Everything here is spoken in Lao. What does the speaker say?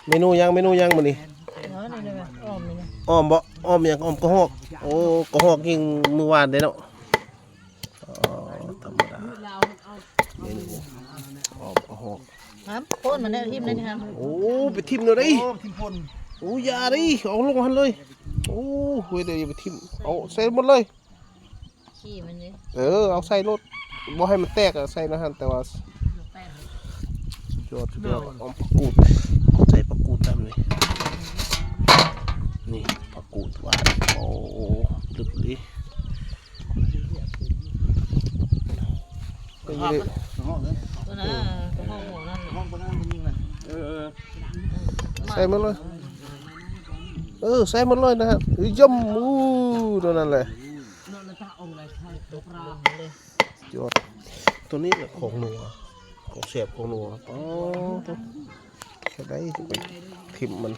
ເມນູຫຍັງ ເມນູຫຍັງມື້ນີ້? ອໍອມບໍ່? ອອມຫຍັງ? ອອມກະຮອກ. ໂອ້ ກະຮອກຍິງມື້ວານເດ້ເນາະ. ອໍ ທຳມະດາ ເມນູ ອອມກະຮອກ. ຫາໂພນມັນໄດ້ຖິ້ມໄດ້ນີ້ຫາ. ໂອ້ ໄປຖິ້ມແນວໃດ? ໂອ້ ຖິ້ມໂພນ. ໂອ້ ຢ່າເດ້ ເອົາລົງຫັ້ນເລີຍ. ໂອ້ ເຮີ້ຍ ຢ່າໄປຖິ້ມ ເອົາໃສ່ໝົດເລີຍ. ຂີ້ມັນເດ້. ເອີ ເອົາໃສ່ໂລດ ບໍ່ໃຫ້ມັນແຕກ ເອົາໃສ່ໃນຫັ້ນ. ແຕ່ວ່າ ສຸດຍອດ ສຸດຍອດ. ອອມຜັກກູດ ໃສ່ຜັກກູດນຳນີ້. ນີ້ຜັກກູດຫວານ. ໂອ້ ລຶກອີ່ຫຼີ. ໂຕນັ້ນນະ ກະຮອກຫົວນັ້ນ. ເອີ ເອີ ໃສ່ໝົດເລີຍ. ເອີ ໃສ່ໝົດເລີຍນະຮະ. ເອີ ຢຳ ອູ້ ໂຕນັ້ນແຫຼະ. ຍອດ ໂຕນີ້ແຫຼະຂອງນົວ ຂອງແຊບຂອງນົວ. ອໍ ໂຕ ແຊບໄດ໋ ໄປຖິ້ມມັນ.